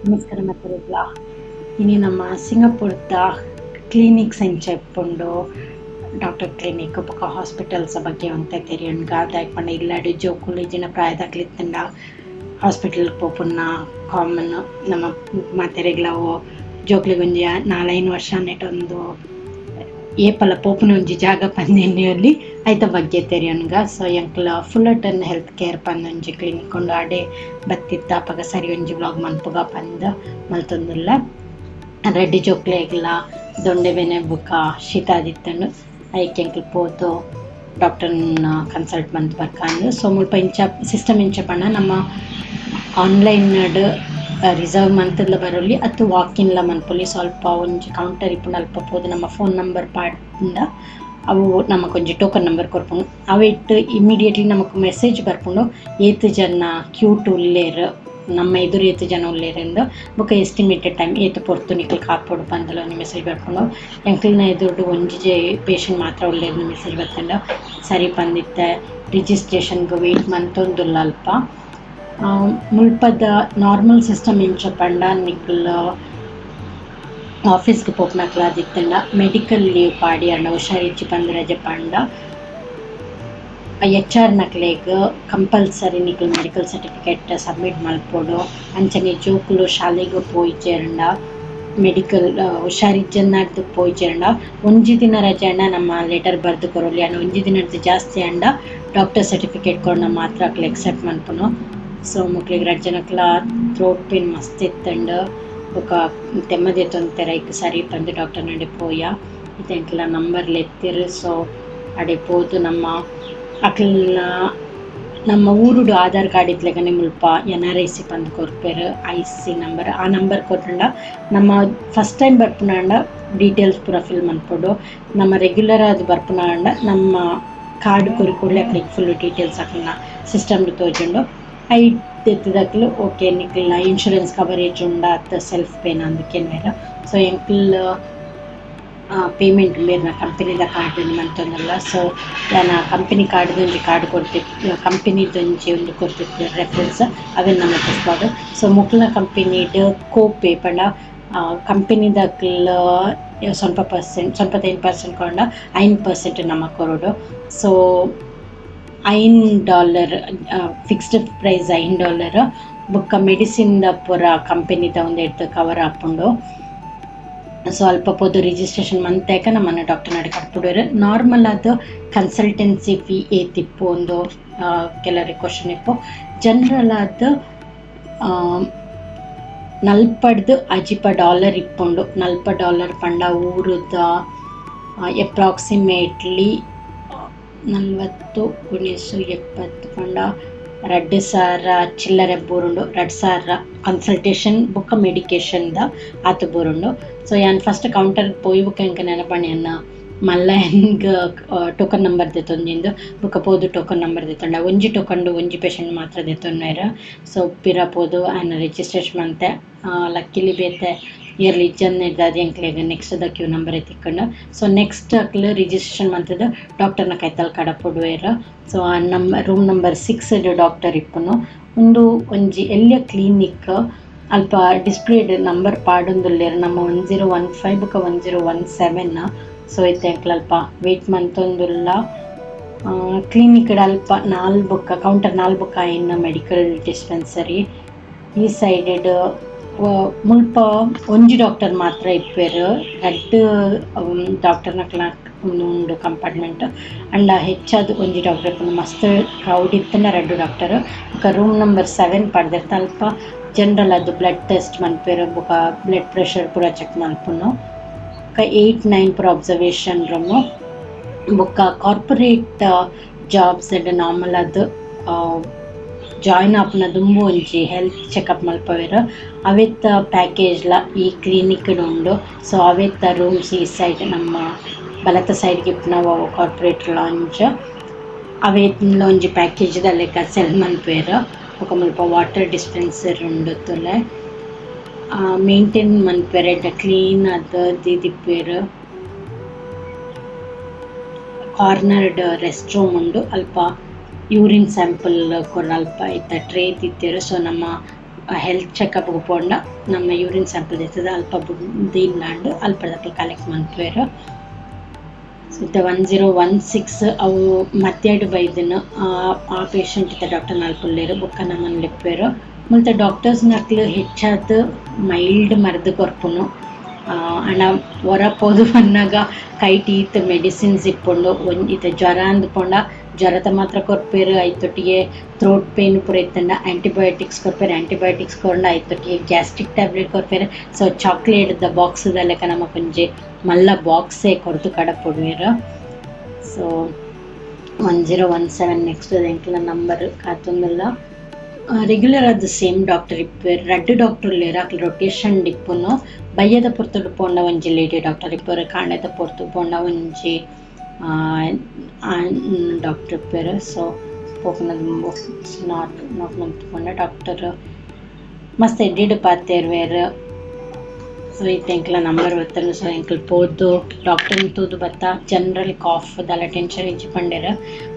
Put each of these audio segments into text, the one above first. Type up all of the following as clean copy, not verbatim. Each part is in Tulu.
ನಮಸ್ಕಾರ ಮಾತೆರೆಗ್ಲ. ಇನಿ ನಮ್ಮ ಸಿಂಗಪುರದ ಕ್ಲಿನಿಕ್ಸ್ ಎಂಚ ಇಪ್ಪುಂಡು, ಡಾಕ್ಟರ್ ಕ್ಲಿನಿಕ್ ಬೊಕ ಹಾಸ್ಪಿಟಲ್ಸ್ ಬಗ್ಗೆ ಒಂತೆ ತೆರಿಯೊನ್ಗ. ದಾಯೆ ಪಂಡ ಇಲ್ಲಡ್ ಜೋಕುಲು ಇಜ್ಜಿಂಡ ಪ್ರಾಯದಕ್ಲ್ ಇತ್ತ್ಂಡ ಹಾಸ್ಪಿಟಲ್ ಪೋಪುನ ಕಾಮನ್. ನಮ್ಮ ಮಾತೆರೆಗ್ಲ ಅವು ಜೋಕ್ಲೆಗ್ ಒಂಜಿ 4-5 ವರ್ಷ ನೆಟ್ ಒಂದು ಏಪಲ ಪೋಪುನ ಒಂಜಿ ಜಾಗ ಪಂದ್ ಐತ ಬಗ್ಗೆ ತೆರಿಯೊನ್ಗ. ಸೊ ಎಂಕ್ಲ ಫುಲ್ಲರ್ಟನ್ ಹೆಲ್ತ್ ಕೇರ್ ಪಂದ್ ಒಂಜಿ ಕ್ಲಿನಿಕ್ ಉಂಡು, ಅಡೆ ಬತ್ತಿತ್ತ ಅಪಗ ಸರಿ ಒಂಜಿ ವ್ಲಾಗ್ ಮನ್ಪುಗ ಪಂದ್ ಮಲ್ತೊಂದುಲ್ಲ. ರಡ್ಡ್ ಜೋಕ್ಲೆಗ್ಲ ದೊಂಡೆ ಬೇನೆ ಬೊಕ ಶೀತ ಆದಿತ್ತುಂಡು, ಐಕ್ ಎಂಕ್ಲ ಪೋದು ಡಾಕ್ಟರ್ನ ಕನ್ಸಲ್ಟ್ ಮಂತ್ ಬರ್ಕಂದ್. ಸೊ ಮುಲ್ಪ ಇಂಚ ಸಿಸ್ಟಮ್ ಇಂಚ ಪಂಡ ನಮ್ಮ ಆನ್ಲೈನ್ ಡ್ ರಿಸರ್ವ್ ಮಂತ್ಲ ಬರೊಲಿ ಅತ್ತ್ ವಾಕ್ ಇನ್ ಲ ಮನ್ಪೊಲಿ. ಸ್ವಲ್ಪ ಒಂಜಿ ಕೌಂಟರ್ ಇಪ್ಪುಂಡು, ಅಲ್ಪ ಪೋದು ನಮ್ಮ ಫೋನ್ ನಂಬರ್ ಪಾಡ್ಂಡ ಅವು ನಮಕ್ ಒಂಜಿ ಟೋಕನ್ ನಂಬರ್ ಕೊರ್ಪುಂಡು. ಅವೆಟ್ ಇಮಿಡಿಯೇಟ್ಲಿ ನಮಕ್ ಮೆಸೇಜ್ ಬರ್ಪುಂಡು ಏತ್ ಜನ ಕ್ಯೂಟ್ ಉಲ್ಲೆರ್, ನಮ್ಮ ಎದುರು ಏತ್ ಜನ ಉಲ್ಲೆರ್ ಇಂದ್, ಬೊಕ ಎಸ್ಟಿಮೇಟೆಡ್ ಟೈಮ್ ಏತ್ ಪೊರ್ತು ನಿಕುಲು ಕಾಪೊಡು ಪಂದ್ ಒಂಜಿ ಮೆಸೇಜ್ ಬರ್ಪುಂಡು. ಎಂಕಲ್ನ ಎದುರುಡು ಒಂಜಿ ಪೇಷಂಟ್ ಮಾತ್ರ ಉಲ್ಲೆರ್ ಮೆಸೇಜ್ ಬತ್ತ್ಂಡ. ಸರಿ ಪಂದಿತ್ತೆ ರಿಜಿಸ್ಟ್ರೇಷನ್ ಗ್ ವೇಟ್ ಮಂತೊಂದುಲ್ಲ ಅಲ್ಪ. ಮುಲ್ಪದ ನಾರ್ಮಲ್ ಸಿಸ್ಟಮ್ ಎಂಚ ಪಂಡ ನಿಕುಲು ಆಫೀಸ್ ಗ್ ಪೋಪುನಕುಲು ಮೆಡಿಕಲ್ ಲೀವ್ ಪಾಡಿಯರ್ಂಡ ಹುಷಾರಿಜ್ಜಿ ಪಂದ್ ರಜೆ ಪಂಡ ಎಚ್ ಆರ್ ನಕ್ಲೆಗ್ ಕಂಪಲ್ಸರಿ ನಿಕುಲು ಮೆಡಿಕಲ್ ಸರ್ಟಿಫಿಕೇಟ್ ಸಬ್ಮಿಟ್ ಮಲ್ಪೊಡು. ಅಂಚನೆ ಜೋಕುಲು ಶಾಲೆಗ್ ಪೋಯಿಜೆರ್ಂಡ ಮೆಡಿಕಲ್ ಹುಷಾರಿಜ್ಜಂದಾರ್ದ್ ಪೋಯಿಜೆರ್ಂಡ ಒಂಜಿ ದಿನ ರಜೆ ಆಂಡ ನಮ್ಮ ಲೆಟರ್ ಬರ್ದು ಕೊರೊಲಿ. ಆಂಡ ಒಂಜಿ ದಿನರ್ದ್ ಜಾಸ್ತಿ ಆಂಡ ಡಾಕ್ಟರ್ ಸರ್ಟಿಫಿಕೇಟ್ ಕೊರ್ಂಡ ಮಾತ್ರ ಅಕ್ಲ್ ಎಕ್ಸೆಪ್ಟ್ ಮನ್ಪುನು. ಸೊ ಮೊಕ್ಲೆಗ್ ರಡ್ಡ್ ಜನಕ್ಲ ಥ್ರೋಟ್ ಪೇನ್ ಮಸ್ತ್ ಇತ್ತ್ಂಡ್ ಬೊಕ ತೆಮ್ಮ ದೆತ್ತೊಂತೆರ್, ಐಕ್ ಸರಿ ಪಂದ್ ಡಾಕ್ಟರ್ ನಡೆ ಪೋಯ. ಇತ್ತೆ ಎಂಕ್ಲ ನಂಬರ್ ಲೆತ್ತೆರ್. ಸೊ ಅಡೆ ಪೋದು ನಮ್ಮ ಅಕ್ಲ್ನ ನಮ್ಮ ಊರುಡು ಆಧಾರ್ ಕಾರ್ಡ್ ಇತ್ತ್ಲೆಕನೆ ಮುಲ್ಪ ಎನ್ ಆರ್ I C ಪಂದ್ ಕೊರ್ಪೆರ್, I C number. ಆ ನಂಬರ್ ಕೊರ್ತುಂಡ ನಮ್ಮ ಫಸ್ಟ್ ಟೈಮ್ ಬರ್ಪುನಾಂಡ ಡೀಟೇಲ್ಸ್ ಪೂರ ಫಿಲ್ ಮನ್ಪೊಡು. ನಮ್ಮ ರೆಗ್ಯುಲರ್ ಆದ್ ಬರ್ಪುನಾಂಡ ನಮ್ಮ ಕಾರ್ಡ್ ಕೊರಿ ಕೂಡ್ಲೆ ಅಕ್ಲೆಗ್ ಫುಲ್ ಡೀಟೇಲ್ಸ್ ಅಕ್ಲ್ನ ಸಿಸ್ಟಮ್ ಡ್ ತೋಜುಂಡು. ಐಟ್ ದೆತ್ತುದಕ್ಲು ಓಕೆ ನಿಕಲ್ನ ಇನ್ಶೂರೆನ್ಸ್ ಕವರೇಜ್ ಉಂಡಾ ಅತ್ತ್ ಸೆಲ್ಫ್ ಪೇ ನಾ ಅಂದ್ ಕೆನ್ವೆರ್. ಸೊ ಎಂಕುಲು ಪೇಮೆಂಟ್ ಮೇರ್ನ ಕಂಪನಿದ ಕಾರ್ಡ್ ಮಂತೊಂದುಲ್ಲ. ಸೊ ಯಾನ ಕಂಪನಿ ಕಾರ್ಡ್ ಒಂಜಿ ಕಾರ್ಡ್ ಕೊರ್ತಿತ್ತು, ಕಂಪನಿದ ಒಂಜಿ ಉಂದು ಕೊರ್ತಿತ್ತು ರೆಫರೆನ್ಸ್, ಅವೆನ್ ನಮ ತೋಜ್ಪಾವೊಡು. ಸೊ ಮೊಕ್ಲ್ನ ಕಂಪನಿಡ್ ಕೋ ಪೇ ಪಂಡ ಕಂಪನಿದಕ್ಲ್ ಸ್ವಲ್ಪ ಪರ್ಸೆಂಟ್, 5% ಕೊರ್ಂಡ 5% ನಮ ಕೊರೊಡು. ಸೊ $5 ಫಿಕ್ಸ್ಡ್ ಪ್ರೈಸ್ $5. ಬೊಕ್ಕ ಮೆಡಿಸಿನ್ ದ ಪೂರ ಕಂಪನಿದ ಉಂದೆರ್ದ್ ಕವರ್ ಆಪುಂಡು. ಸೊ ಅಲ್ಪ ಪೋದು ರಿಜಿಸ್ಟ್ರೇಷನ್ ಮಂತ್ಯಾಕ ನಮನ ಡಾಕ್ಟರ್ ನಡೆ ಕಡಪುಡುವೆರ್. ನಾರ್ಮಲ್ ಆದ್ ಕನ್ಸಲ್ಟೆನ್ಸಿ ಫೀ ಏತ್ ಇಪ್ಪು ಉಂದು ಕೆಲವೆರೆಗ್ ಕ್ವಶನ್ ಇಪ್ಪು. ಜನರಲ್ ಆದ್ ನಲ್ಪಡ್ದ್ $50 ಇಪ್ಪುಂಡು. $40 ಪಂಡ ಊರುದ ಎಪ್ರಾಕ್ಸಿಮೇಟ್ಲಿ 40 ಗುಣಿಸು 70 ಪಂಡ 2000 ಚಿಲ್ಲರೆ ಬೂರುಂಡು. 2000 ಕನ್ಸಲ್ಟೇಷನ್ ಬೊಕ್ಕ ಮೆಡಿಕೇಶನ್ ದ ಆತ್ ಬೂರುಂಡು. ಸೊ ಯಾನ್ ಫಸ್ಟ್ ಕೌಂಟರ್ ಪೋಯಿ ಬೊಕ್ಕ ಎಂಕ್ ನೆನಪಾಂಡ್ ಎನ್ನ ಮಲ್ಲ ಎಂಕ್ ಟೋಕನ್ ನಂಬರ್ ದೆತೊಂದಿಂದ್. ಬೊಕ್ಕ ಪೋದು ಟೋಕನ್ ನಂಬರ್ ದೆತೊಂಡ. ಒಂಜಿ ಟೋಕನ್ ಒಂಜಿ ಪೇಷಂಟ್ ಮಾತ್ರ ದೆತೊನ್ವೆರ್. ಸೊ ಪಿರ ಪೋದು ಆಯನ ರಿಜಿಸ್ಟ್ರೇಷನ್ ಮಂತೆ. ಲಕ್ಕಿಲಿ ಬೇತೆ ಏರ್ಲ ಇಜ್ಜಂದಿರ್ದಾದ್ ಎಂಕ್ಲೆಗ್ ನೆಕ್ಸ್ಟ್ ದ ಕ್ಯೂ ನಂಬರ್ ತಿಕ್ಕುಂಡು. ಸೊ ನೆಕ್ಸ್ಟ್ ಅಕ್ಲ್ ರಿಜಿಸ್ಟ್ರೇಷನ್ ಮಂತುದು ಡಾಕ್ಟರ್ ನ ಕೈತಲ್ ಕಡಪುಡುವೆರ್. ಸೊ ಆ ನಮ್ಮ ರೂಮ್ ನಂಬರ್ 6 ಡ್ ಡಾಕ್ಟರ್ ಇಪ್ಪುನು. ಉಂದು ಒಂಜಿ ಎಲ್ಯ ಕ್ಲಿನಿಕ್. ಅಲ್ಪ ಡಿಸ್ಪ್ಲೇಡ್ ನಂಬರ್ ಪಾಡೊಂದುಲ್ಲೆರ್ ನಮ್ಮ 1015 ಬೊಕ 1017. ಸೊ ಇತ್ತೆ ಎಂಕ್ಲ ಅಲ್ಪ ವೇಟ್ ಮಂತೊಂದುಲ್ಲ. ಕ್ಲಿನಿಕ್ ಡ್ ಅಲ್ಪ ನಾಲ್ ಬೊಕ ಕೌಂಟರ್ ನಾಲ್ ಬೊಕ ಐನ್ ಮೆಡಿಕಲ್ ಡಿಸ್ಪೆನ್ಸರಿ. ಈ ಸೈಡ್ ಡ್ ಮುಲ್ಪ ಒಂಜಿ ಡಾಕ್ಟರ್ ಮಾತ್ರ ಇಪ್ಪೆರ್, ರಡ್ಡ್ ಡಾಕ್ಟರ್ ನಕ್ಲ್ನ ಉಂಡು ಕಂಪಾರ್ಟ್ಮೆಂಟ್. ಆಂಡ ಹೆಚ್ಚಾದ್ ಒಂಜಿ ಡಾಕ್ಟರ್ ಇಪ್ಪುನು. ಮಸ್ತ್ ಕ್ರೌಡ್ ಇತ್ತ್ಂಡ ರಡ್ಡ್ ಡಾಕ್ಟರ್. ಬೊಕ ರೂಮ್ ನಂಬರ್ 7 ಪಾಡ್ದೆರ್, ಅಲ್ಪ ಜನರಲ್ ಆದ್ ಬ್ಲಡ್ ಟೆಸ್ಟ್ ಮನ್ಪುವೆರ್ ಬೊಕ ಬ್ಲಡ್ ಪ್ರೆಷರ್ ಪೂರ ಚೆಕ್ ಮನ್ಪುನು. ಬೊಕ 8, 9 ಪೂರ ಅಬ್ಸರ್ವೇಷನ್ ರೂಮ್. ಬೊಕ ಕಾರ್ಪೊರೇಟ್ ಜಾಬ್ಸ್ ಡ್ ನಾರ್ಮಲ್ ಆದ್ ಜಾಯಿನ್ ಆಪುನ ದುಂಬು ಒಂಜಿ ಹೆಲ್ತ್ ಚೆಕಪ್ ಮನ್ಪುವೆರ್. ಅವೆತ್ತ ಪ್ಯಾಕೇಜ್ ಲ ಈ ಕ್ಲಿನಿಕ್ ಡ್ ಉಂಡು. ಸೊ ಅವೆತ್ತ ರೂಮ್ಸ್ ಈ ಸೈಡ್ ನಮ್ಮ ಬಲತ ಸೈಡ್ ಗ್ ಇಪ್ಪುನ ಅವು ಕಾರ್ಪೊರೇಟ್ ಲಾಂಜ್. ಅವೆತ್ಲ ಒಂಜಿ ಪ್ಯಾಕೇಜ್ ದ ಲೆಕ ಸೆಲ್ ಮನ್ಪುವೆರ್. ಬೊಕ ಮುಲ್ಪ ವಾಟರ್ ಡಿಸ್ಪೆನ್ಸರ್ ಉಂಡು ತೂಲೆ. ಮೇಂಟೈನ್ ಮನ್ಪುವೆರ್, ಎಡ್ಡೆ ಕ್ಲೀನ್ ಆದ್ ದೀದಿಪ್ಪುವೆರ್. ಕಾರ್ನರ್ ಡ್ ರೆಸ್ಟ್ ರೂಮ್ ಉಂಡು. ಅಲ್ಪ ಯೂರಿನ್ ಸ್ಯಾಂಪಲ್ ಕೊರ್ರ ಅಲ್ಪ ಐತ ಟ್ರೇ ದೀತೆರ್. ಸೊ ನಮ್ಮ ಹೆಲ್ತ್ ಚೆಕಪ್ ಪೋಂಡ ನಮ್ಮ ಯೂರಿನ್ ಸ್ಯಾಂಪಲ್ ದೆತ್ತುದು ಅಲ್ಪ ದೀಂಡ ಅಲ್ಪದಕುಲು ಕಲೆಕ್ಟ್ ಮನ್ಪುವೆರ್. ಸೊ 1016 ಅವು ಮಧ್ಯಾಹ್ನ ಬೈದಿನ ಆ ಪೇಷಂಟ್ ಇತ್ತೆ ಡಾಕ್ಟರ್ ನಲ್ಪುಲ್ಲೆರ್ ಬೊಕ್ಕ ನಮನ್ ಲೆಪ್ಪುವೆರ್. ಮುಲ್ತ ಡಾಕ್ಟರ್ಸ್ ನಕ್ಲು ಹೆಚ್ಚಾದ್ ಮೈಲ್ಡ್ ಮರ್ದ್ ಕೊರ್ಪುನು. ಆಂಡ ಒರ ಪೋದು ಬನ್ನಗ ಕೈಟ್ ಈತ್ ಮೆಡಿಸಿನ್ಸ್ ಇಪ್ಪುಂಡು. ಒಂಜಿ ಇತ್ತೆ ಜ್ವರ ಅಂದ್ ಪೋಂಡ ಜ್ವರತ ಮಾತ್ರ ಕೊರ್ಪೆರ್, ಐತೊಟ್ಟಿಗೆ ಥ್ರೋಟ್ ಪೇನ್ ಪೂರ ಇತ್ತ್ಂಡ ಆಂಟಿಬಯೋಟಿಕ್ಸ್ ಕೊರ್ಪೆರ್, ಆಂಟಿಬಯೋಟಿಕ್ಸ್ ಕೊರ್ಂಡ ಐತೊಟ್ಟಿಗೆ ಗ್ಯಾಸ್ಟ್ರಿಕ್ ಟ್ಯಾಬ್ಲೆಟ್ ಕೊರ್ಪೆರ್. ಸೊ ಚಾಕ್ಲೇಟ್ ದ ಬಾಕ್ಸ್ ದ ಲೆಕ ನಮಕೊಂಜಿ ಮಲ್ಲ ಬಾಕ್ಸೇ ಕೊರ್ದು ಕಡಪುಡುವೆರ್. ಸೊ 1017 ನೆಕ್ಸ್ಟ್ ಎಂಕ್ಲ ನಂಬರ್ ಕಾತೊಂದುಲ್ಲ. ರೆಗ್ಯುಲರ್ ಆದ್ ಸೇಮ್ ಡಾಕ್ಟರ್ ಇಪ್ಪುವೆರ್. ರಡ್ಡ್ ಡಾಕ್ಟರ್ ಉಲ್ಲೆರ್, ಅಕ್ಲ್ ರೊಟೇಷನ್ ಇಪ್ಪುನು. ಬಯ್ಯದ ಪೊರ್ತುಡು ಪೋಂಡ ಒಂಜಿ ಲೇಡಿ ಡಾಕ್ಟರ್ ಇಪ್ಪುವೆರ್, ಕಾಂಡೆದ ಪೊರ್ತು ಪೋಂಡ ಒಂಜಿ ಡಾಕ್ಟರ್ ಇಪ್ಪುವೆರ್. ಸೊ ಪೋಪುನ not not ಮಲ್ತ್ ಡಾಕ್ಟರ್ ಮಸ್ತ್ ಎಡ್ಡೆಡ್ ಪಾತೆರುವೆರ್. ಸೊ ಇತ್ತೆ ಎಂಕ್ಲ ನಂಬರ್ ಬತ್ತುಂಡು. ಸೊ ಎಂಕುಲು ಪೋದು ಡಾಕ್ಟರ್ ತೂದು ಬತ್ತ. ಜನರಲ್ ಕಾಫ್ ದಾಲ ಟೆನ್ಷನ್ ಇಜ್ಜಿ ಪಂಡೆರ್.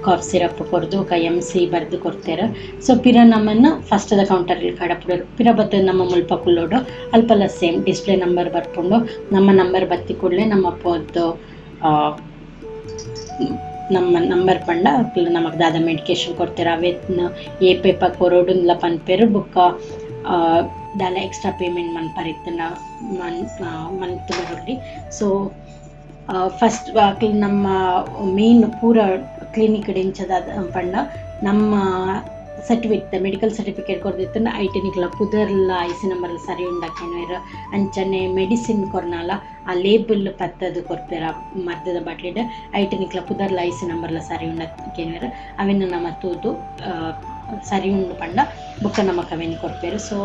ಕಾಫ್ ಸಿರಪ್ ಕೊರ್ದು ಬೊಕ ಎಮ್ ಸಿ ಬರ್ದು ಕೊರ್ತೆರ್. ಸೊ ಪಿರ ನಮನ್ ಫಸ್ಟ್ ದ ಕೌಂಟರ್ ಕಡಪುಡೆರ್. ಪಿರ ಬತ್ತ್ ನಮ್ಮ ಮುಲ್ಪ ಕುಲ್ಲೊಡು. ಅಲ್ಪಲ ಸೇಮ್ ಡಿಸ್ಪ್ಲೇ ನಂಬರ್ ಬರ್ಪುಂಡು. ನಮ್ಮ ನಂಬರ್ ಬತ್ತಿ ಕೂಡ್ಲೆ ನಮ್ಮ ಪೋದು ನಮ್ಮ ನಂಬರ್ ಪಂಡ ಅಕ್ಲು ನಮಕ್ ದಾದ ಮೆಡಿಕೇಶನ್ ಕೊರ್ತೆರ್ ಅವೆತ್ನ ಏಪೇಪ ಕೊರೊಡುಂದ್ಲ ಪನ್ಪೆರ್. ಬೊಕ್ಕ ದಾಲ ಎಕ್ಸ್ಟ್ರಾ ಪೇಮೆಂಟ್ ಮನ್ಪರೆ ಇತ್ತ್ಂಡ ಮಂತ್ ಬರೊಲಿ. ಸೊ ಫಸ್ಟ್ ಅಕ್ಲ್ ನಮ್ಮ ಮೇನ್ ಪೂರ ಕ್ಲಿನಿಕ್ ಡ್ ಎಂಚ ದಾದ ಪಂಡ ನಮ್ಮ ಸರ್ಟಿಫಿಕೇಟ್, ಮೆಡಿಕಲ್ ಸರ್ಟಿಫಿಕೇಟ್ ಕೊರ್ದಿತ್ತ್ಂಡ ಐಟ್ ನಿಕ್ಲ ಪುದರ್ಲ I C number ಸರಿ ಉಂಡ ಕೇನುವೆರ್. ಅಂಚನೆ ಮೆಡಿಸಿನ್ ಕೊರ್ನಾಲ ಆ ಲೇಬಲ್ ಪತ್ತದ್ ಕೊರ್ಪೆರ್. ಆ ಮರ್ದದ ಬಾಟ್ಲಿಡ್ ಐಟ್ ನಿಕ್ಲ ಪುದರ್ಲ I C ನಂಬರ್ಲ ಸರಿ ಉಂಡ ಕೇನುವೆರ್. ಅವೆನ್ ನಮ ತೂದು ಸರಿ ಉಂಡು ಪಂಡ ಬೊಕ್ಕ ನಮಕ್ ಅವೆನ್ ಕೊರ್ಪೆರ್. ಸೊ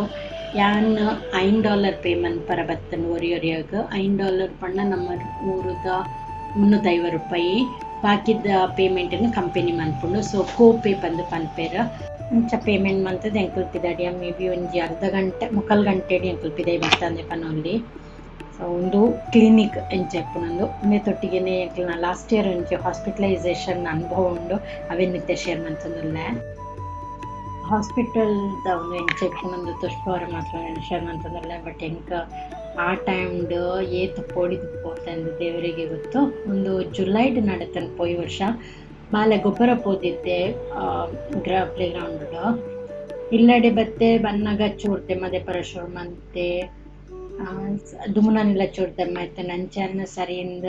ಯಾನ್ $5 ಪೇ ಮನ್ಪರ ಬತ್ತುಂಡು ಒರಿ ಒರಿಯಗ್. $5 ಪಂಡ ನಮ್ಮ ಊರುದ 350 ರೂಪಾಯಿ. ಬಾಕಿದ ಪೇಮೆಂಟ್ ನ್ ಕಂಪೆನಿ ಮನ್ಪುಂಡು. ಸೊ ಕೋ ಪೇ ಪಂದ್ ಪನ್ಪೆರ್. ಅಂಚ ಪೇಮೆಂಟ್ ಮಂತುದು ಎಂಕುಲು ಪಿದಾಡಿಯ. ಮೇ ಬಿ ಒಂಜಿ ಅರ್ಧ ಗಂಟೆ ಮುಕ್ಕಾಲ್ ಗಂಟೆಡ್ ಎಂಕುಲು ಪಿದಯಿ ಬತ್ತಂದೆ ಪನೊಲಿ. ಸೊ ಉಂದು ಕ್ಲಿನಿಕ್ ಎಂಚ ಇಪ್ಪುನಂದು. ಉಂದೆತೊಟ್ಟಿಗೆನೆ ಎಂಕಲ್ನ ಲಾಸ್ಟ್ ಇಯರ್ ಒಂಜಿ ಹಾಸ್ಪಿಟಲೈಸೇಷನ್ ಅನುಭವ ಉಂಡು, ಅವೆನ್ ಇತ್ತೆ ಶೇರ್ ಮಂತೊಂದುಲ್ಲೆ. ಹಾಸ್ಪಿಟಲ್ ದ ಉಂದು ಎಂಚ ಇಪ್ಪುನಂದು ತೋಜ್ಪಾವರೆ ಮಾತ್ರ ಶೇರ್ ಮಂತೊಂದುಲ್ಲೆ. ಬಟ್ ಎಂಕ್ ಆ ಟೈಮ್ ಡ್ ಏತ್ ಪೋಡಿದ್ ಪೋತಂದ್ ದೇವರಿಗೆ ಗೊತ್ತು. ಉಂದು ಜುಲೈಡ್ ನಡತುಂಡು ಪೋಯಿ ವರ್ಷ. ಬಾಲೆ ಗೊಬ್ಬರ ಪೋದಿತ್ತೆ ಪ್ಲೇ ಗ್ರೌಂಡ್ ಡ್. ಇಲ್ಲಡೆ ಬತ್ತೆ ಬನ್ನಗ ಚೂರು ತೆಮ್ಮದೆ ಪರ ಶುರು ಮಂತೆ. ದುಮುನನಿಲ ಚೂರು ತೆಮ್ಮ ಇತ್ತ್ಂಡ್. ಅಂಚ ಸರಿಯಿಂದ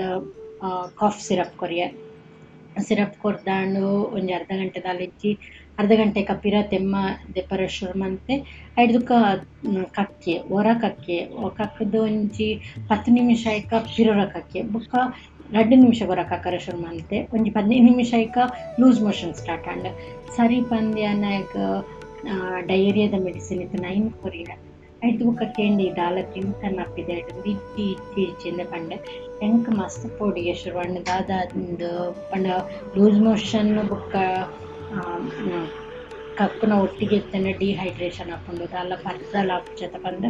ಕಾಫ್ ಸಿರಪ್ ಕೊರಿಯೆ. ಸಿರಪ್ ಕೊರ್ದಾಂಡು ಒಂಜಿ ಅರ್ಧ ಗಂಟೆ ದಾಲ ಇಜ್ಜಿ, ಅರ್ಧ ಗಂಟೆ ಪಿರ ತೆಮ್ಮ ದೆಪ್ಪರೆ ಶುರು ಮಂತೆ. ಐಡ್ದ್ ಬೊಕ ಕಕ್ಕೆ ಒರ ಕಕ್ಕೆ ಕಕ್ಕುದು ಒಂಜಿ 10 ನಿಮಿಷ ಐಕ ಪಿರೊರ ಕಕ್ಕೆ, ಬೊಕ್ಕ 2 ನಿಮಿಷ ಒರ ಕಕ್ಕರೆ ಶುರು ಮಂತೆ. ಒಂಜಿ 15 ನಿಮಿಷ ಐಕ ಲೂಸ್ ಮೋಷನ್ ಸ್ಟಾರ್ಟ್ ಆಂಡ್. ಸರಿ ಪಂದ್ ಯಾನ್ ಆಯಗ್ ಡಯೇರಿಯಾದ ಮೆಡಿಸಿನ್ ಇತ್ತ್ಂಡ ಐನ್ ಕೊರಿಯೆ. ಐಡ್ದ್ ಬೊಕ್ಕ ಕೇಂಡೆ ದಾಲ ತಿಂತನ ಪಿದಯ್ಡ್ ಇಜ್ಜಿ ಇಜ್ಜಿ ಇಜ್ಜಿ ಇಂದ್ ಪಂಡೆ. ಎಂಕ್ ಮಸ್ತ್ ಪೋಡಿಗೆ ಶುರು ಆಂಡ್ ದಾದ ಅಂದ್ ಪಂಡ ಲೂಸ್ ಮೋಷನ್ ಬೊಕ್ಕ ಕಕ್ಕುನ ಒಟ್ಟಿಗೆ ಇತ್ತ್ಂಡ ಡಿಹೈಡ್ರೇಷನ್ ಆಪುಂಡು, ದಾಲ ಪರ್ದಲ ಆಪುಜತ ಪಂದ್.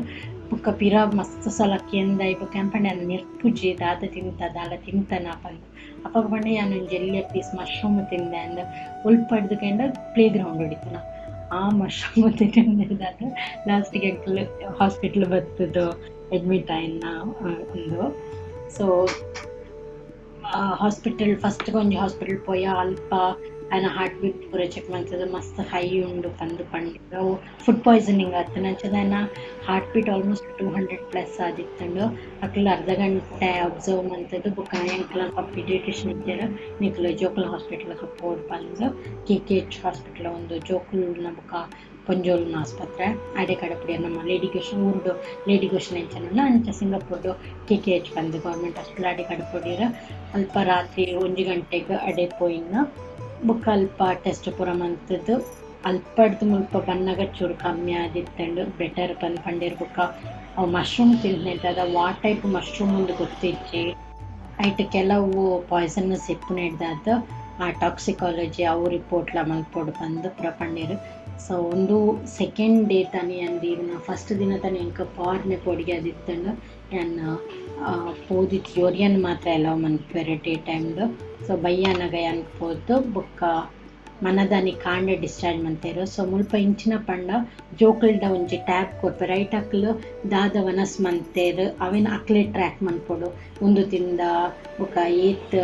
ಬೊಕ್ಕ ಪಿರ ಮಸ್ತ್ ಸಲ ಕೇಂದಾಯಿ ಬೊಕ್ಕ ಯಾನ್ ಪಂಡೆ ಯಾನ್ ನಿರ್ಪುಜಿ ದಾದ ತಿಂತ ದಾಲ ತಿಂತನ ಪಂದ್. ಅಪಗ ಪಂಡೆ ಯಾನ್ ಒಂಜಿ ಎಲ್ಯ ಪೀಸ್ ಮಶ್ರೂಮ್ ತಿಂದೆ ಅಂದ್. ಒಲ್ಪ ಕೇಂಡ ಪ್ಲೇ ಗ್ರೌಂಡ್ ಇತ್ತಿನ ಆ ಮಶ್ರೂಮ್ ತಿಂದಿದ್ದಾದ ಲಾಸ್ಟ್ ಗ್ ಎಂಕುಲು ಹಾಸ್ಪಿಟಲ್ ಬತ್ತುದು ಅಡ್ಮಿಟ್ ಆಯಿನ ಉಂದು. ಸೊ ಹಾಸ್ಪಿಟಲ್ ಫಸ್ಟ್ ಒಂಜಿ ಹಾಸ್ಪಿಟಲ್ ಪೋಯ. ಅಲ್ಪ ಆಯನ ಹಾರ್ಟ್ ಬೀಟ್ ಪೂರ ಚೆಕ್ ಮಂತುದು ಮಸ್ತ್ ಹೈ ಉಂಡು ಪಂದ್ ಪಂಡೆರ್. ಅವು ಫುಡ್ ಪಾಯ್ಸನಿಂಗ್ ಆತುಂಡು. ಅಂಚಾದ್ ಆಯನ ಹಾರ್ಟ್ ಬೀಟ್ ಆಲ್ಮೋಸ್ಟ್ 200 ಪ್ಲಸ್ ಆದಿತ್ತುಂಡು. ಅಕುಲು ಅರ್ಧ ಗಂಟೆ ಅಬ್ಸರ್ವ್ ಮಂತುದು ಬೊಕ್ಕ ಎಂಕ್ಲ ಪೀಡಿಯಾಟ್ರಿಷಿಯನ್ ಇತ್ತೆರ್, ನಿಕುಲು ಜೋಕುಲ್ನ ಹಾಸ್ಪಿಟಲ್ ಗ್ ಪೋಡು ಪಂದ್ ಕೆ ಕೆ ಎಚ್ ಹಾಸ್ಪಿಟಲ್ ಉಂದು ಜೋಕುಲ್ನ ಬೊಕ್ಕ ಪೊಂಜೋಲ್ನ ಆಸ್ಪತ್ರೆ ಆಡೆ ಕಡಪುಡಿಯೆರ್. ನಮ್ಮ ಲೇಡಿ ಗೋಷನ್ ಊರುಡು ಲೇಡಿ ಗೋಷನ್ ಎಂಚ ಉಂಡು ಅಂಚ ಸಿಂಗಾಪುರ್ಡ್ ಕೆ ಕೆ ಎಚ್ ಪಂದ್ ಗವರ್ಮೆಂಟ್ ಹಾಸ್ಪಿಟಲ್ ಆಡೆ ಕಡಪುಡಿಯೆರ್. ಅಲ್ಪ ರಾತ್ರಿ 1 ಗಂಟೆಗ್ ಅಡೆ ಪೋಯಿನ. ಬೊಕ್ಕ ಅಲ್ಪ ಟೆಸ್ಟ್ ಪೂರ ಮಂತುದು ಅಲ್ಪಡ್ದ್ ಮುಲ್ಪ ಬನ್ನಗ ಚೂರು ಕಮ್ಮಿ ಆದಿತ್ತುಂಡು, ಬೆಟರ್ ಪಂದ್ ಪಂಡೆರ್. ಬೊಕ್ಕ ಅವು ಮಶ್ರೂಮ್ ತಿಂದಿನೈಟಾದ ವಾ ಟೈಪ್ ಮಶ್ರೂಮ್ ಉಂದು ಗೊತ್ತಿಜ್ಜಿ. ಐಟ್ ಕೆಲವು ಪಾಯ್ಸನಸ್ ಇಪ್ಪುನೆಡ್ದಾದ್ ಆ ಟಾಕ್ಸಿಕಾಲಜಿ ಅವು ರಿಪೋರ್ಟ್ ಲ ಮಲ್ಪೊಡು ಪಂದ್ ಪೂರ ಪಂಡೆರ್. ಸೊ ಉಂದು ಸೆಕೆಂಡ್ ಡೇ ತಾನಿ ಯಾನ್ ದೀವಿನ. ಫಸ್ಟ್ ದಿನ ತಾನಿ ಎಂಕ್ ಪಾರ್ನೆ ಪೋಡಿಗೆ ಆದಿತ್ತುಂಡು. ಯಾನ್ ಪೋದಿತ್ತಿ ಒರಿಯನ್ ಮಾತ್ರ ಅಲೌ ಮನ್ಪುವೆರ್ ಡೇ ಟೈಮ್ ಡ್. ಸೊ ಬಯ್ಯಾನಗ ಯಾನ್ ಪೋದು ಬೊಕ್ಕ ಮನದಾನಿ ಕಾಂಡೆ ಡಿಸ್ಚಾರ್ಜ್ ಮಂತೆರ್. ಸೊ ಮುಲ್ಪ ಇಂಚಿನ ಪಂಡ ಜೋಕುಲ್ಡ ಒಂಜಿ ಟ್ಯಾಬ್ ಕೊರ್ಪೆರ್ ಐಟ್ ಅಕ್ಲು ದಾದ ವನಸ್ ಮಂತೆರ್ ಅವೆನ್ ಅಕ್ಲೆ ಟ್ರ್ಯಾಕ್ ಮನ್ಪೊಡು ಉಂದು ತಿಂದ ಬೊಕ ಏತ್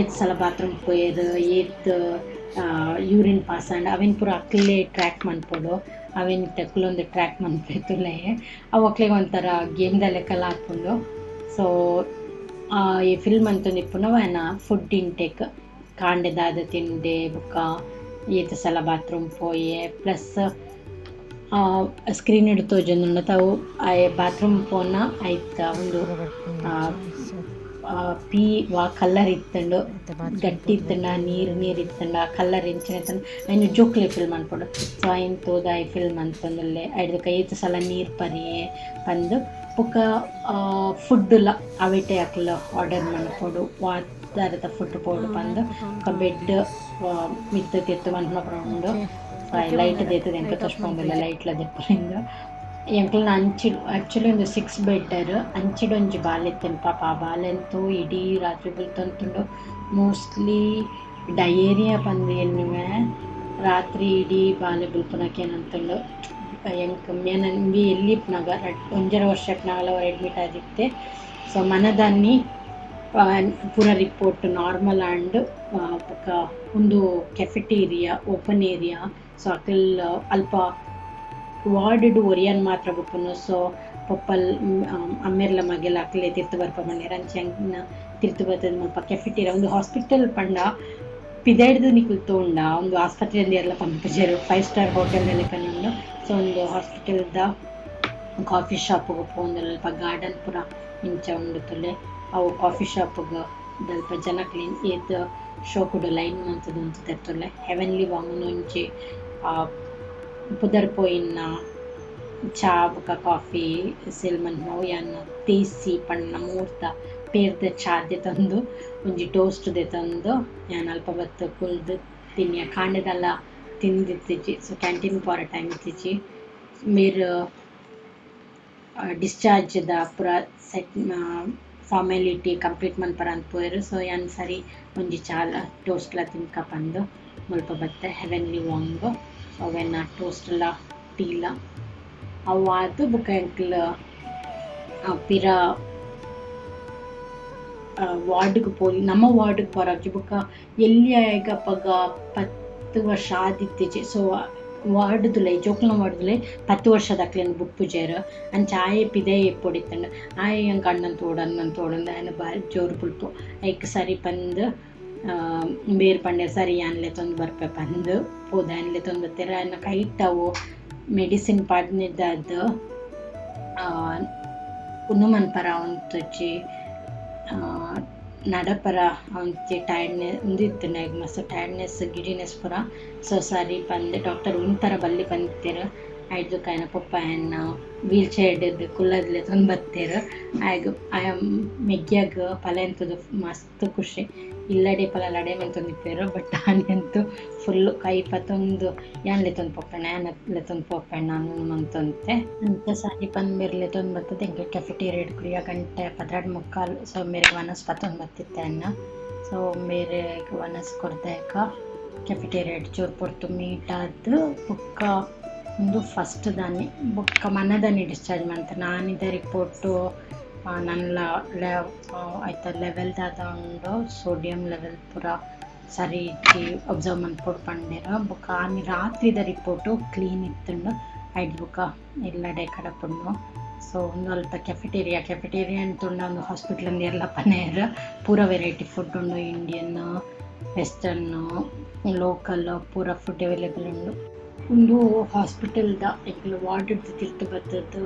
ಏತ್ ಸಲ ಬಾತ್ರೂಮ್ ಪೋಯೆರ್ ಏತ್ ಯೂರಿನ್ ಪಾಸ್ ಆಂಡ್ ಅವೆನ್ ಪೂರ ಅಕ್ಲೆ ಟ್ರ್ಯಾಕ್ ಮನ್ಪೊಡು ಅವೆನ್ ಇತ್ತೆ ಕುಲೊಂದು ಟ್ರ್ಯಾಕ್ ಮನ್ಪೆ ತೂಲೆ ಅವು ಅಕ್ಲೆಗ್ ಒಂಥರ ಗೇಮ್ ದ ಲೆಕ್ಕಲ ಆಪುಂಡು. ಸೊ ಈ ಫಿಲ್ಮ್ ಮಂತೊಂದಿಪ್ಪುನವು ಆಯನ ಫುಡ್ ಇಂಟೇಕ್ ಕಾಂಡೆ ದಾದ ತಿಂಡೆ ಬೊಕ ಏತ್ ಸಲ ಬಾತ್ರೂಮ್ ಪೋಯೆ ಪ್ಲಸ್ ಸ್ಕ್ರೀನ್ ಡ್ ತೋಜೊಂದುಂಡು ಅತ ಅವು ಆಯೆ ಬಾತ್ರೂಮ್ ಪೋನ ಐತ ಉಂದು ಪೀ ವಾ ಕಲರ್ ಇತ್ತುಂಡು ಗಟ್ಟಿ ಇತ್ತುಂಡ ನೀರ್ ನೀರ್ ಇತ್ತುಂಡ ಕಲರ್ ಎಂಚಿನ ಇತ್ತುಂಡ ಐನ್ ಜೋಕ್ಲೆ ಫಿಲ್ ಮನ್ಪೊಡು. ಸೊ ಐನ್ ತೂದು ಆಯೆ ಫಿಲ್ ಮಂತೊಂದುಲ್ಲೆ ಐಡ್ದ್ ಬೊಕ ಏತ್ ಸಲ ನೀರ್ ಪರಿಯೆ ಪಂದ್ ಬೊಕ ಫುಡ್ ಲ ಅವೆಟೆ ಅಕುಲು ಆರ್ಡರ್ ಮನ್ಪೊಡು ವಾ ತರತ ಫುಡ್ ಬೋಡು ಪಂದ್ ಬೊಕ ಬೆಡ್ ಮಿತ್ತ್ ತಿರ್ತ್ ಮನ್ಪುನ ಪೂರ ಉಂಡು. ಲೈಟ್ ದೆತ್ತ್‌ದ್ ಎಂಕ್ ತೋಜ್ಪಾವೊಂದುಲ್ಲೆ ಲೈಟ್ ಲ ದೆಪ್ಪುನಿಂದ್ ಎಂಕಲ್ನ ಅಂಚಿಡ್ ಆಕ್ಚುಲಿ ಉಂದು 6 ಬೆಡ್ಡರ್ ಅಂಚಿಡ್ ಒಂಜಿ ಬಾಲೆ ಇತ್ತ್ಂಡ್ ಪಾಪ ಆ ಬಾಲೆನ್ ತೂ ಇಡೀ ರಾತ್ರಿ ಬುಲ್ತೊಂತುಂಡು ಮೋಸ್ಟ್ಲಿ ಡಯೇರಿಯಾ ಪಂದ್ ಎನ್ನುವೆ ರಾತ್ರಿ ಇಡೀ ಬಾಲೆ ಬುಲ್ಪುನ ಕೇನೊಂತುಂಡು. ಎಂಕ್ ಇಂಬಿ ಎಲ್ಯ ಇಪ್ಪುನಗ ಒಂಜರೆ ವರ್ಷ ಇಪ್ಪುನಗಲ ಒರ ಅಡ್ಮಿಟ್ ಆದಿತ್ತೆ. ಸೊ ಮನದಾನಿ ಪೂರ ರಿಪೋರ್ಟ್ ನಾರ್ಮಲ್ ಆಂಡ್ ಬೊಕ ಉಂದು ಕೆಫೆಟೇರಿಯಾ ಓಪನ್ ಏರಿಯಾ ಸೊ ಅಕುಲು ಅಲ್ಪ ವಾರ್ಡ್ ಡ್ ಒರಿಯನ್ ಮಾತ್ರ ಬುಡ್ಪುನು. ಸೊ ಪೊಪ್ಪಲ್ ಅಮ್ಮೆರ್ಲ ಮಗೆಲ ಅಕ್ಲೆ ತಿರ್ತ್ ಬರ್ಪ ಪಂಡೆರ್ ಅಂಚ ಎಂಕ್ನ ತಿರ್ತ್ ಬತ್ತುದು ಮುಲ್ಪ ಕೆಫೆಟೇರಿಯಾ ಉಂದು ಹಾಸ್ಪಿಟಲ್ ಪಂಡ ಪಿದಯ್ಡ್ದ್ ನಿಕುಲು ತೂಂಡ ಉಂದು ಆಸ್ಪತ್ರೆ ಇಂದ್ ಏರ್ಲ ಪನ್ಪುಜೆರ್ 5 ಸ್ಟಾರ್ ಹೋಟೆಲ್ ದ ಲೆಕನೆ ಉಂಡು. ಸೊ ಉಂದು ಹಾಸ್ಪಿಟಲ್ ದ ಕಾಫಿ ಶಾಪ್ ಗ್ ಪೋವೊಂದುಲ್ಲೆರ್ ಅಲ್ಪ ಗಾರ್ಡನ್ ಪೂರ ಇಂಚ ಉಂಡು ತೂಲೆ ಅವು ಕಾಫಿ ಶಾಪ್ ಗ್ ದಲ್ಪ ಜನಕ್ಲೆನ್ ಏತ್ ಶೋಕುಡು ಲೈನ್ ಮಂತುದು ಉಂತುದೆರ್ ತೂಲೆ. ಹೆವೆನ್ಲಿ ವಾಂಗ್ ಒಂಜಿ ಪುದರ್ ಪೋಯಿನ ಚಾ ಬೊಕ ಕಾಫಿ ಸೇಲ್ ಮನ್ಪುನವು ಯಾನ್ ದೇಸಿ ಪಂಡ ನಮ್ಮೂರ್ದ ಪೇರ್ದ ಚಾ ದೆತೊಂದು ಒಂಜಿ ಟೋಸ್ಟ್ ದೆತೊಂದು ಯಾನ್ ಅಲ್ಪ ಬತ್ತ್ ಕುಲ್ದು ತಿನ್ಯ ಕಾಂಡೆದಲ ತಿಂದಿತ್ತಿಜಿ ಸೊ ಕ್ಯಾಂಟೀನ್ ಪೋರೆ ಟೈಮ್ ಇತ್ತಿಜಿ. ಮೇರ್ ಡಿಸ್ಚಾರ್ಜ್ ದ ಪೂರ ಸೆಟ್ ಫಾರ್ಮಾಲಿಟಿ ಕಂಪ್ಲೀಟ್ ಮನ್ಪರ ಅಂದ್ ಪೋಯೆರ್. ಸೊ ಯಾನ್ ಸರಿ ಒಂಜಿ ಚಾಲ ಟೋಸ್ಟ್ ಲ ತಿನ್ಕ ಪಂದ್ ಮುಲ್ಪ ಬತ್ತೆ ಹೆವೆನ್ಲಿ ವಾಂಗ್ ಅವೆನ ಟೋಸ್ಟ್ ಲ ಟೀ ಲ ಅವು ಆದ್ ಬೊಕ ಎಂಕುಲು ಪಿರ ವಾರ್ಡ್ ಗ್ ಪೋಲಿ ನಮ್ಮ ವಾರ್ಡ್ ಗ್ ಪೋರಾಪುಜಿ ಬೊಕ ಎಲ್ಯ ಅಪಗ 10 ವರ್ಷ ಆದಿತ್ತಿಜಿ. ಸೊ ವಾರ್ಡ್ ದುಲೈ ಜೋಕುಲ್ನ ವಾರ್ಡ್ ದುಲೈ 10 ವರ್ಷದಕ್ಲೆನ್ ಬುಡ್ಪುಜೆರ್ ಅಂಚ ಆಯೆ ಪಿದಯಿ ಪೋಡಿತ್ತುಂಡು ಆಯೆ ಎಂಕ್ ಅಣ್ಣನ್ ತೋಡು ಅಣ್ಣನ್ ತೋಡು ಆಯನ ಬಾರಿ ಜೋರು ಬುಲ್ಪು ಐಕ್ ಸರಿ ಪಂದ್ ಬೇರ್ ಪಂಡೆರ್ ಸರಿ ಯಾನ್ ಲೆತೊಂದು ಬರ್ಪೆ ಪಂದ್ ಪೋದು ಆಯನ್ ಲೆತೊಂದು ಬತ್ತೆರ್ ಆಯನ ಕೈಟ್ ಅವು ಮೆಡಿಸಿನ್ ಪಾಡ್ನೆದಾದ್ ಉಂದು ಮನ್ಪರ ಉಂತುಜಿ ನಡಪರ ಒಂತೆ ಟೈರ್ಡ್ನೆಸ್ ಉಂದು ಇತ್ತ್ಂಡ್ ಆಯಗ್ ಮಸ್ತ್ ಟೈರ್ಡ್ನೆಸ್ ಗಿಡಿನೆಸ್ ಪೂರ. ಸೊ ಸರಿ ಪಂದ್ ಡಾಕ್ಟರ್ ಉಂತರ ಬಲ್ಲಿ ಪಂತೆರ್ ಐಡ್ದ್ ಬೊಕ ಆಯನ ಪೊಪ್ಪ ಆಯನ ವೀಲ್ ಚೇರ್ ಡ್ ಕುಲ್ಲದ್ ಲೆತೊಂದು ಬತ್ತೆರ್ ಆಯಗ್ ಆಯ ಮೆಗ್ಯಗ್ ಪಲೆನ್ ತೂದು ಮಸ್ತ್ ಖುಷಿ ಇಲ್ಲಡೆ ಪಲ ಲಡಾಯಿ ಮಂತೊಂದಿಪ್ಪೆರ್ ಬಟ್ ಆನಿ ಅಂತು ಫುಲ್ಲ್ ಕೈ ಪತೊಂದು ಯಾನ್ ಲೆತೊಂದು ಪೋಪೆಣ ಯಾನ್ ಲೆತೊಂದು ಪೋಪೆಣ ಅಂದ್ ಮಂತೊಂತೆ. ಅಂಚ ಸರಿ ಪಂದ್ ಮೇರ್ ಲೆತೊಂದು ಬತ್ತುದು ಎಂಕುಲು ಕೆಫೆಟೇರಿಯಡ್ ಕುಲ್ಲಿಯ ಗಂಟೆ 12:45. ಸೊ ಮೇರೆಗ್ ವನಸ್ ಪತೊಂದು ಬತ್ತಿತ್ತೆ ಅನ್ನ. ಸೊ ಮೇರೆಗ್ ವನಸ್ ಕೊರ್ದೈಕ ಕೆಫೆಟೇರಿಯಡ್ ಚೂರು ಪೊರ್ತು ಮೀಟ್ ಆದ್ ಬೊಕ್ಕ ಉಂದು ಫಸ್ಟ್ ದಾನಿ ಬೊಕ್ಕ ಮನದಾನಿ ಡಿಸ್ಚಾರ್ಜ್ ಮಂತ್ ಆನಿದ ರಿಪೋರ್ಟ್ ನನಲ ಐತ ಲೆವೆಲ್ ದಾದ ಉಂಡು ಸೋಡಿಯಂ ಲೆವೆಲ್ ಪೂರ ಸರಿ ಇಜ್ಜಿ ಒಬ್ಸರ್ವ್ ಮನ್ಪೊಡು ಪಂಡೆರ್ ಬೊಕ್ಕ ಆನಿ ರಾತ್ರಿದ ರಿಪೋರ್ಟ್ ಕ್ಲೀನ್ ಇತ್ತುಂಡು ಐಡ್ದ್ ಬೊಕ ಇಲ್ಲಡೆ ಕಡಪುಡ್ನು. ಸೊ ಉಂದು ಅಲ್ಪ ಕೆಫೆಟೇರಿಯಾ ಕೆಫೆಟೇರಿಯಾ ತೂಂಡ ಉಂದು ಹಾಸ್ಪಿಟಲ್ ಇಂದ್ ಏರ್ಲ ಪನಯೆರ್ ಪೂರ ವೆರೈಟಿ ಫುಡ್ ಉಂಡು ಇಂಡಿಯನ್ ವೆಸ್ಟರ್ನ್ ಲೋಕಲ್ ಪೂರ ಫುಡ್ ಅವೈಲೇಬಲ್ ಉಂಡು. ಉಂದು ಹಾಸ್ಪಿಟಲ್ ದ ಎಂಕುಲು ವಾರ್ಡ್ ಡ್ದ್ ತಿರ್ತ್ ಬತ್ತುದು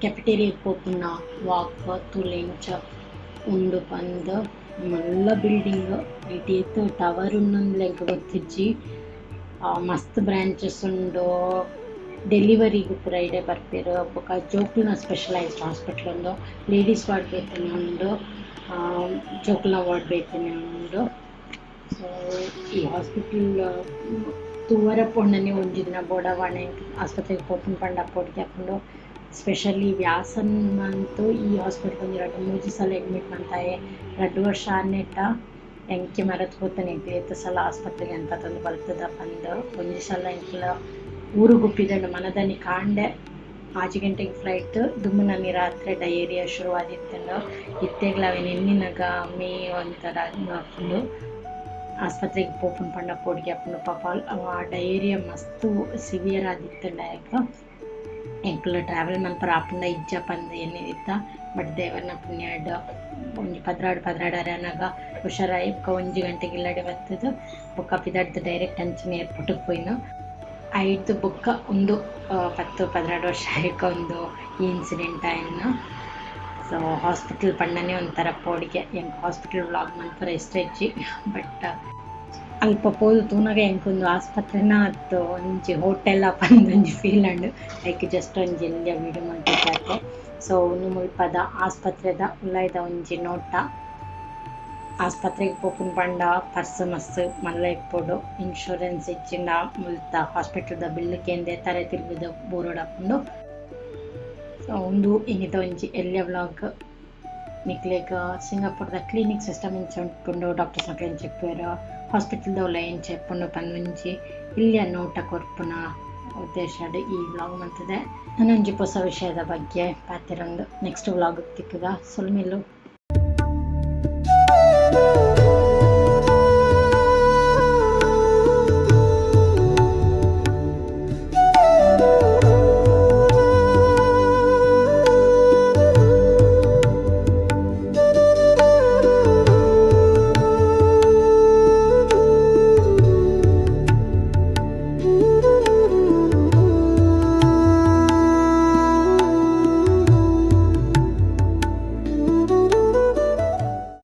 ಕೆಫೆಟೇರಿಯಾ ಪೋಪುನ ವಾಕ್ ತೂಲೆ ಇಂಚ ಉಂಡು ಪಂದ್ ಮಲ್ಲ ಬಿಲ್ಡಿಂಗ್ ಐಟ್ ಏತ್ ಟವರ್ ಉಂಡುಂದ್ಲ ಎಂಕ್ ಗೊತ್ತಿಜ್ಜಿ ಮಸ್ತ್ ಬ್ರಾಂಚಸ್ ಉಂಡು ಡೆಲಿವರಿಗ್ ಪೂರ ಇಡೆ ಬರ್ಪೆರ್ ಬೊಕ ಜೋಕುಲ್ನ ಸ್ಪೆಷಲೈಸ್ಡ್ ಹಾಸ್ಪಿಟಲ್ ಉಂದು ಲೇಡೀಸ್ ವಾರ್ಡ್ ಬೇತೆನೆ ಉಂಡು ಜೋಕುಲ್ನ ವಾರ್ಡ್ ಬೇತೆನೆ ಉಂಡು. ಸೊ ಈ ಹಾಸ್ಪಿಟಲ್ ತೂವರೆ ಪೋಂಡನೆ ಒಂಜಿ ದಿನ ಬೋಡಾವಣೆ ಆಸ್ಪತ್ರೆಗ್ ಪೋಪುಂಡು ಪಂಡ ಪೋಡಿಗೆ ಆಪುಂಡು. ಸ್ಪೆಷಲಿ ವ್ಯಾಸನ್ ಅಂತೂ ಈ ಹಾಸ್ಪಿಟಲ್ ಒಂಜಿ ರಡ್ಡ್ ಮೂಜಿ ಸಲ ಅಡ್ಮಿಟ್ ಮಂತಾಯೆ 2 ವರ್ಷ ಆನೇಟ ಎಂಕೆ ಮರತ್ ಪೋತುಂಡು ಎಂಕ್ಲ ಏತ್ ಸಲ ಆಸ್ಪತ್ರೆಗ್ ಯಾನ್ ಪತೊಂದು ಬಲ್ತುದ ಪಂದ್. ಒಂಜಿ ಸಲ ಎಂಕ್ಲ ಊರುಗು ಪಿದಡ್ಂಡ ಮನದಾನಿ ಕಾಂಡೆ 6 ಗಂಟೆಗ್ ಫ್ಲೈಟ್ ದುಂಬುನಾನಿ ರಾತ್ರೆ ಡಯೇರಿಯಾ ಶುರು ಆದಿತ್ತುಂಡು. ಇತ್ತೆಗ್ಲ ಅವೆನ್ ಎನ್ನಿನಗ ಮೇ ಒಂಥರ ಆಪುಂಡು. ಆಸ್ಪತ್ರೆಗ್ ಪೋಪುನು ಪಂಡ ಪೋಡಿಗೆ ಆಪುಂಡು. ಪಾಪ ಆ ಡಯೇರಿಯಾ ಮಸ್ತ್ ಸಿವಿಯರ್ ಆದಿತ್ತುಂಡು ಆಯಗ್. ಎಂಕುಲು ಟ್ರಾವೆಲ್ ಮನ್ಪರ ಆಪುಂಡ ಇಜ್ಜ ಪಂದ್ ಎನ್ನಿದಿತ್ತ. ಬಟ್ ದೇವರ್ನ ಪುಣ್ಯಡ್ ಒಂಜಿ 12 12:30 ಆನಗ ಹುಷಾರಾಯಿ ಬೊಕ ಒಂಜಿ ಗಂಟೆಗ್ ಇಲ್ಲಡೆ ಬತ್ತುದು ಬೊಕ ಪಿದಡ್ದ್ ಡೈರೆಕ್ಟ್ ಅಂಚನೆ ಏರ್ಪೋರ್ಟ್ ಗ್ ಪೋಯಿನ. ಐಡ್ದ್ ಬೊಕ್ಕ ಉಂದು 10 12 ವರ್ಷ ಆಯಿಕ ಉಂದು ಈ ಇನ್ಸಿಡೆಂಟ್ ಆಯಿನ. ಸೊ ಹಾಸ್ಪಿಟಲ್ ಪಂಡನೆ ಒಂಥರ ಪೋಡಿಗೆ. ಎಂಕ್ ಹಾಸ್ಪಿಟಲ್ ವ್ಲಾಗ್ ಮನ್ಪರೆ ಇಷ್ಟ ಇಜ್ಜಿ. ಬಟ್ ಅಲ್ಪ ಪೋದು ತೂನಗ ಎಂಕ್ ಉಂದು ಆಸ್ಪತ್ರೆನ ಅತ್ತ್ ಒಂಜಿ ಹೋಟೆಲ್ ಪಂದ್ ಒಂಜಿ ಫೀಲ್ ಆಂಡ್. ಐಕ್ ಜಸ್ಟ್ ಒಂಜಿ ಎಲ್ಯ ವೀಡಿಯೋ ಮಲ್ತಿತ್ತೆ. ಸೊ ಉಂದು ಮುಲ್ಪದ ಆಸ್ಪತ್ರೆದ ಉಲಾಯಿದ ಒಂಜಿ ನೋಟ. ಆಸ್ಪತ್ರೆಗ್ ಪೋಪುನು ಪಂಡ ಪರ್ಸ್ ಮಸ್ತ್ ಮಲ್ಲ ಇಪ್ಪೊಡು. ಇನ್ಶೂರೆನ್ಸ್ ಇಜ್ಜಿಂಡ ಮುಲ್ತ ಹಾಸ್ಪಿಟಲ್ ದ ಬಿಲ್ಲ್ ಕೇಂದೆ ತರೆ ತಿರ್ಗುದು ಬೂರೊಡಾಪುಂಡು. ಸೊ ಉಂದು ಇನಿತ ಒಂಜಿ ಎಲ್ಯ ವ್ಲಾಗ್. ನಿಕ್ಲೆಗ್ ಸಿಂಗಾಪುರದ ಕ್ಲಿನಿಕ್ ಸಿಸ್ಟಮ್ ಎಂಚ ಉಪ್ಪುಂಡು, ಡಾಕ್ಟರ್ಸ್ ನಕುಲು ಎಂಚ ಇಪ್ಪುವೆರ್, ಹಾಸ್ಪಿಟಲ್ ದ ಉಲಾಯಿ ಎಂಚ ಇಪ್ಪುಂಡು ಪಂದ್ ಒಂಜಿ ಎಲ್ಯ ನೋಟ ಕೊರ್ಪುನ ಉದ್ದೇಶಡ್ ಈ ವ್ಲಾಗ್ ಮಂತುದೆ. ನನೊಂಜಿ ಪೊಸ ವಿಷಯದ ಬಗ್ಗೆ ಪಾತೆರೊಂದು ನೆಕ್ಸ್ಟ್ ವ್ಲಾಗ್ ತಿಕ್ಕುಗ. ಸೊಲ್ಮೆಲು.